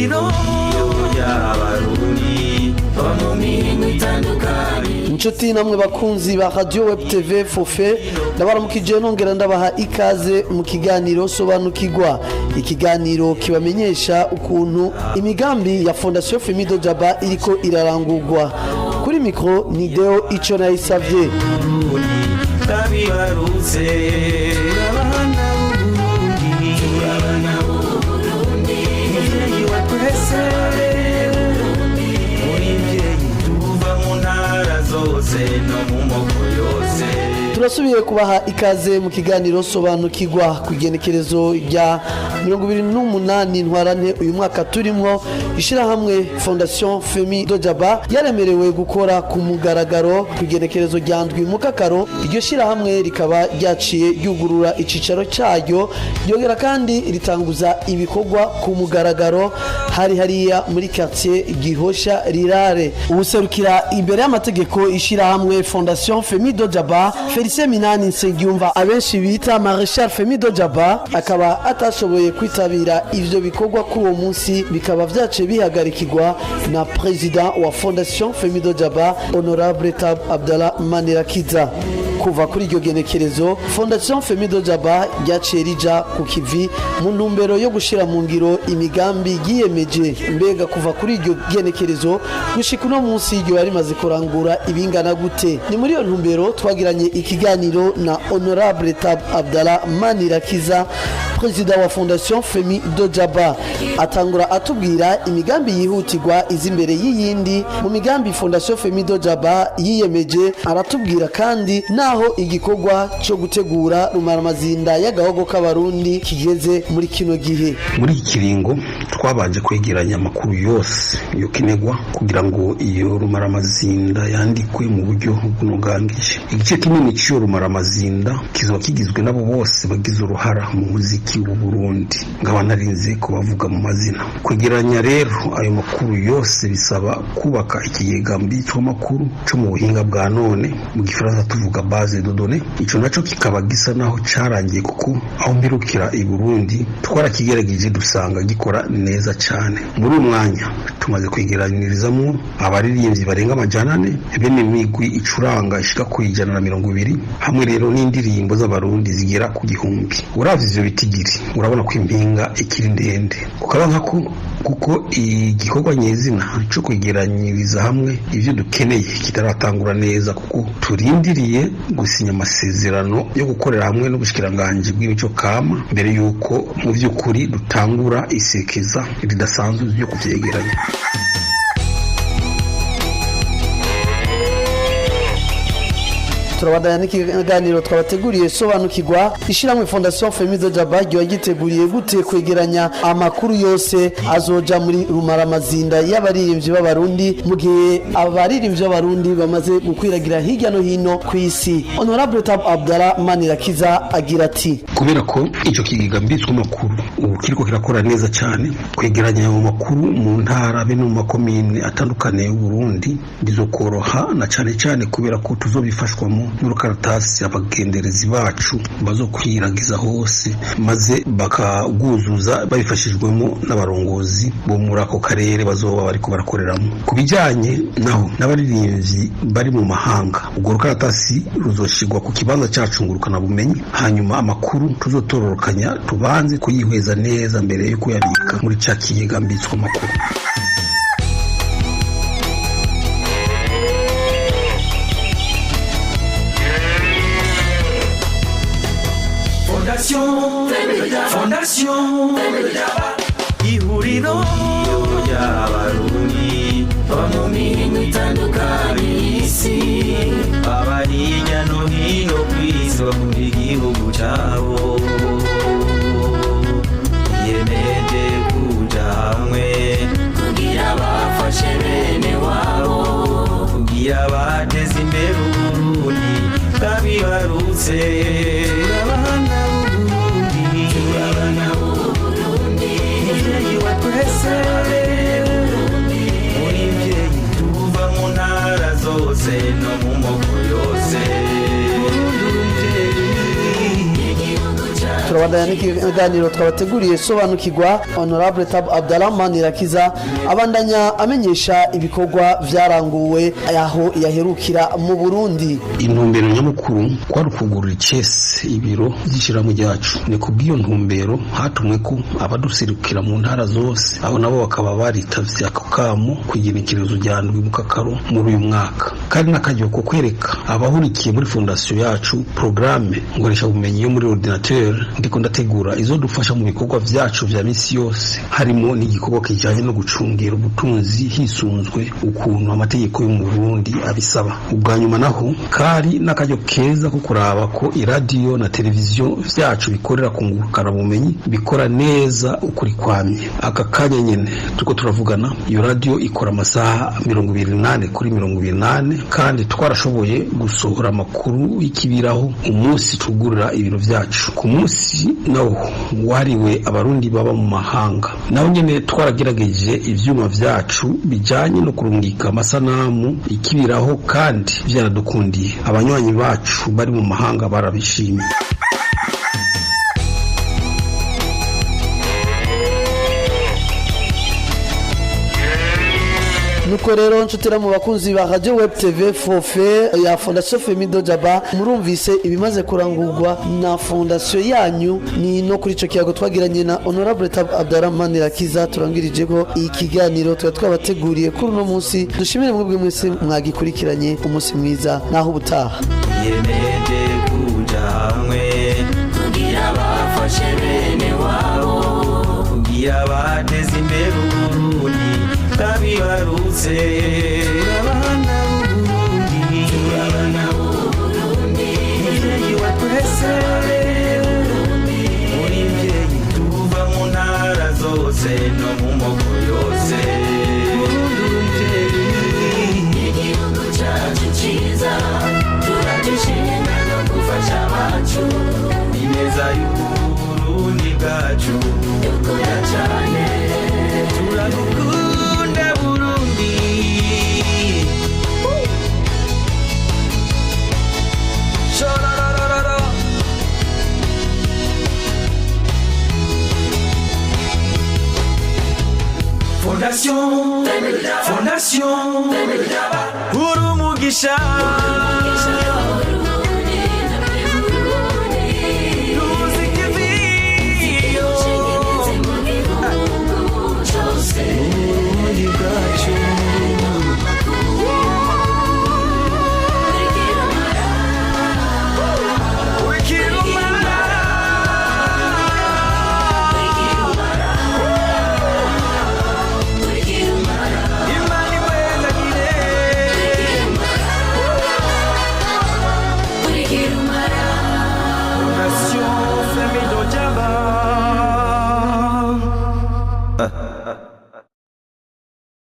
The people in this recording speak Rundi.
Ihuriro ry'Abarundi bo mu mihingo itandukanye. Inshuti namwe bakunzi ba Radio Web TV Fofe, ndabaramukije nongera ndabaha ikaze mu kiganiro Sobanukirwa, ikiganiro kibamenyesha ukuntu imigambi ya Fondation Femido Jaba iriko irarangurwa. Kuri mikro ni Deo Ico Nayisavye. Tabibarutse abana b'Uburundi, abana b'Uburundi, muvyeyi wa twese, muri mvyeyi tuva mu ntara zose no mu moko yose. Turasubiye kubaha ikaze mu kiganiro Sobanukirwa. Ku igenekerezo rya 28 Ntwarante uyu mwaka turimwo, ishyirahamwe Fondation Femi Dojaba yaremerewe gukora ku mugaragaro. Ku igenekerezo rya 7 Mukakaro, iryo shyirahamwe rikaba ryaciye ryugurura icicaro cyaryo, ryongera kandi ritanguza ibikorwa ku mugaragaro hari hariya muri quartier Gihosha Rirare. Ubuserukira imbere y'amategeko ishyirahamwe Fondation Femi Dojaba, Felicien Minani Nsengiyumva, abenshi bita Marechal Femi Dojaba, akaba atashoboye kwitabira ivyo bikorwa kuri uwo munsi, bikaba vyaciye bihagarikirwa na president wa Fondation Femi Dojaba, Honorable Tab Abdallah Manirakiza. Kuva kuri iryo genekerezo, Fondation Femi Dojaba ryaciye rija ku kivi mu ntumbero yo gushira mu ngiro imigambi yiyemeje. Mbega kuva kuri iryo genekerezo gushika uno munsi iryo rimaze kurangura ibingana gute? Ni muri iyo ntumbero twagiranye ikiganiro na Honorable Tab Abdallah Manirakiza, perezida wa Fondation Femi Dojaba. Atangura atubwira imigambi yihutirwa iza imbere y'iyindi mu migambi Fondation Femi Dojaba yiyemeje. Aratubwira kandi naho igikorwa cyo gutegura rumaramazinda y'agahogo k'Abarundi kigeze muri kino gihe. Muri iki kiringo twabanje kwegeranya amakuru yose yokenerwa kugira ngo iyo rumaramazinda yandikwe mu buryo bunogangije. Igice kinini cy'iyo rumaramazinda kizoba kigizwe n'abo bose bagize uruhara mu muziki w'u Burundi, nkaba narinze kubavuga mu mazina. Kwegeranya rero ayo makuru yose bisaba kubaka ikigega mbitswamakuru cyo mu buhinga bwa none, mu Gifaransa tuvuga base de données. Ico naco kikaba gisa naho carangiye, kuko aho mperukira i Burundi twarakigerageje dusanga gikora neza cyane. Muri uyu mwanya tumaze kwegeranyirizamo abaririmbyi barenga 400, bene imigwi icuranga ishika ku 120, hamwe rero n'indirimbo z'Abarundi zigera ku 1000. Uravye ivyo bitigiri, urabona ko impinga ikiri ndende, kukaba nkako kuko igikorwa nyezina cyo kwegeranyiriza hamwe ivyo dukeneye kitaratangura neza, kuko turindiriye gusinya amasezerano yo gukorera hamwe n'ubushikiranganji bw'imico kama mbere y'uko mu by'ukuri dutangura isekeza ridasanzwe ryo kuvyegeranya. Turabandanya n'ikiganiro twabateguriye Sobanukirwa. Ishyirahamwe Fondation Femi Dojaba ryagiteguriye gute kwegeranya amakuru yose azoja muri rumaramazinda y'abaririmbyi b'Abarundi, mu gihe abaririmbyi b'Abarundi bamaze gukwiragira hirya no hino ku isi? Honorable Tab Abdallah Manirakiza agira ati: Kubera ko icyo kigega mbitswamakuru ubu kiriko kirakora neza cyane, kwegeranya ayo makuru mu ntara be no mu makomine atandukanye y'u Burundi bizokoroha, na cyane cyane kubera ko tuzobifashwamo n'urukaratasi abagenderezi bacu bazokwiragiza hose, maze bakagwuzuza babifashijwemo n'abarongozi bo muri ako karere bazoba bariko barakoreramo. Ku bijyanye naho n'abaririmbyi bari mu mahanga, urwo rukaratasi ruzoshirwa ku kibanza cyacu ngurukanabumenyi, hanyuma amakuru tuzotororokanya tubanze kuyihweza neza mbere yo kuyabika muri ca kigega mbitswamakuru. Fondation, Fondation, ihuriro ry'Abarundi bo mu mihingo itandukanye y'isi, abari hirya no hino ku isi bakunda igihugu cabo, biyemeje kuja hamwe kugira bafashe bene wabo, kugira bateze imbere Uburundi bwabibarutse. Abana b'Uburundi, abana b'Uburundi, muvyeyi wa twese, muri mvyeyi tuva mu ntara zose no mu moko yose. Burundi umvyeyi. Turabandanya. Turabandanya n'ikiganiro twabateguriye Sobanukirwa. Honorable Tab Abdallah Manirakiza abandanya amenyesha ibikorwa vyaranguwe aho yaherukira mu Burundi. Intumbero nyamukuru kwari ukugurura icese ibiro by'ishyirahamwe ryacu. Ni kubw'iyo ntumbero hatumwe ko abaduserukira mu ntara zose, abo nabo bakaba baritavye ako kamo ku igenekerezo rya 7 Mukakaro muri uyu mwaka. Kandi n'akaryo ko kwereka abahurikiye muri fondasiyo yacu porogaramu nkoreshabumenyi yo muri ordinateur ndiko ndategura, izodufasha mu bikorwa vyacu vya misi yose, harimo n'igikorwa kijanye no gucungira ubutunzi hisunzwe ukuntu amategeko yo mu Burundi abisaba. Ubwa nyuma naho kari n'akaryo keza ko kuraba ko iradiyo na televiziyo vyacu bikorera ku ngurukanabumenyi bikora neza ukuri kwamye. Aka kanya nyene turiko turavugana, iyo radiyo ikora amasaha 24/24, kandi twarashoboye gusohora amakuru y'ikibiraho umunsi tugurura ibiro vyacu. Ku munsi nawo wahariwe Abarundi baba mu mahanga, naho nyene twaragerageje ivyuma vyacu bijanye no kurungika amasanamu ikibiraho, kandi vyaradukundiye. Abanywanyi bacu bari mu mahanga barabishimye. Nuko rero nshutira mu bakunzi ba Radio Web TV Fofe ya Fondation Femido Jaba, murumvise ibimaze kurangurwa na fondation yanyu. Ni no kuri ico kiyago twagiranye na Honorable Tab Abdarrahman Rakiza turangirije ko ikiganiro tuba twabateguriye kuri uno munsi. Dushimire mwebwe mwese mwagikurikiranye. Umunsi mwiza, naho ubutaha. Yemeje kuja hamwe kugira bafashe bene wabo, kugira bateze imbere Uburundi bwabibarutse. Abana b'Uburundi, abana b'Uburundi, muvyeyi wa twese, muri mvyeyi tuva mu ntara zose no mu moko yose. Burundi mvyeyi, igihugu cyacu cyiza, turagishinga no gufasha abacu. Ineza y'Uburundi bwacu dukunda cyane. Turagukunda Burundi. Shororororo. Fondation, Fondation, Urumugisha. Umugisha.